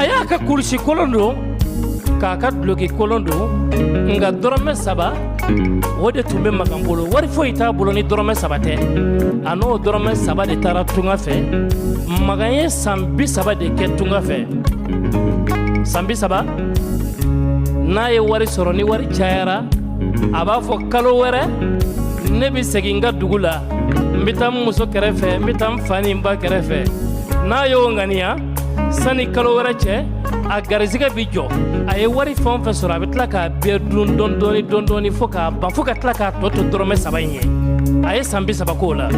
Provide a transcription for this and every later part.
A y'a ka kulusi kolon don, k'a ka duloki kolon don, nka dɔrɔmɛ 3, o de tun bɛ Makan bolo. Wari foyi t'a bolo ni dɔrɔmɛ 3 tɛ. A n'o dɔrɔmɛ 3 de taara tunga fɛ. Makan ye san 30 de kɛ tunga fɛ. San 30, n'a ye wari sɔrɔ, ni wari cayara, a b'a fɔ: kalo wɛrɛ, ne bɛ segin n ka dugu la, n bɛ taa n muso kɛrɛfɛ, n bɛ taa n fa ni n ba kɛrɛfɛ. N'a y'o ŋaniya, sani kalo wɛrɛ cɛ, a garisɛgɛ bɛ jɔ. A ye wari fɛn o fɛn sɔrɔ, a bɛ tila k'a bɛɛ dun dɔɔni dɔɔni dɔɔni dɔɔni fo k'a ban, fo ka tila k'a tɔ to dɔrɔmɛ 3 in ye. A ye san 30 k'o la.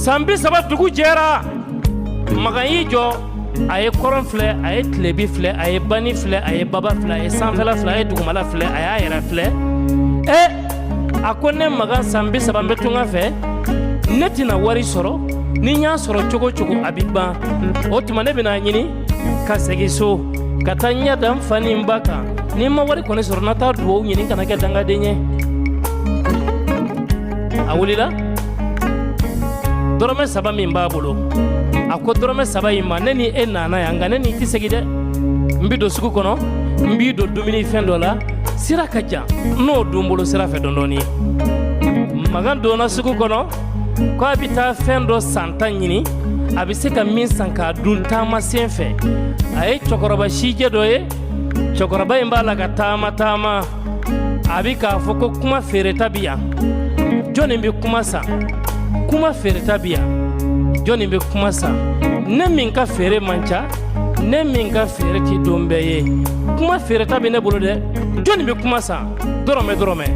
San 30 dugu jɛra, Makan y'i jɔ, a ye kɔrɔn filɛ, a ye tilebi filɛ, a ye bani filɛ, a ye baba filɛ, a ye sanfɛla filɛ, a ye dugumala filɛ, a y'a yɛrɛ filɛ. Ɛ, a ko: ne Makan, san 30 n bɛ tunga fɛ, ne tɛna wari sɔrɔ. Ni n y'a sɔrɔ cogo cogo, a bɛ ban. O tuma ne bɛna ɲini ka segin so, ka taa ɲɛ da n fa ni n ba kan. Ni n ma wari kɔni sɔrɔ, na taa dugawu ɲini kana kɛ dangaden ye. A wulila, dɔrɔmɛ 3 min b'a bolo, a ko dɔrɔmɛ 3 in ma: ne ni e nana yan, nka ne n'i tɛ segin dɛ. N bɛ don sugu kɔnɔ, n b'i don dumuni fɛn dɔ la, sira ka jan, n'o dun bolo sira fɛ dɔɔnin. Makan donna sugu kɔnɔ ko a bɛ taa fɛn dɔ santa ɲini, a bɛ se ka min san k'a dun taama sen fɛ. A ye cɛkɔrɔba sijɛ dɔ ye. Cɛkɔrɔba in b'a la ka taama taama, a bɛ k'a fɔ ko kuma feereta bɛ yan, jɔnni bɛ kuma san? Kuma feereta bɛ yan, jɔnni bɛ kuma san? Ne min ka feere man ca, ne min ka feere ti don bɛɛ ye, kuma feereta bɛ ne bolo dɛ, jɔnni bɛ kuma san? Dɔrɔmɛ, dɔrɔmɛ.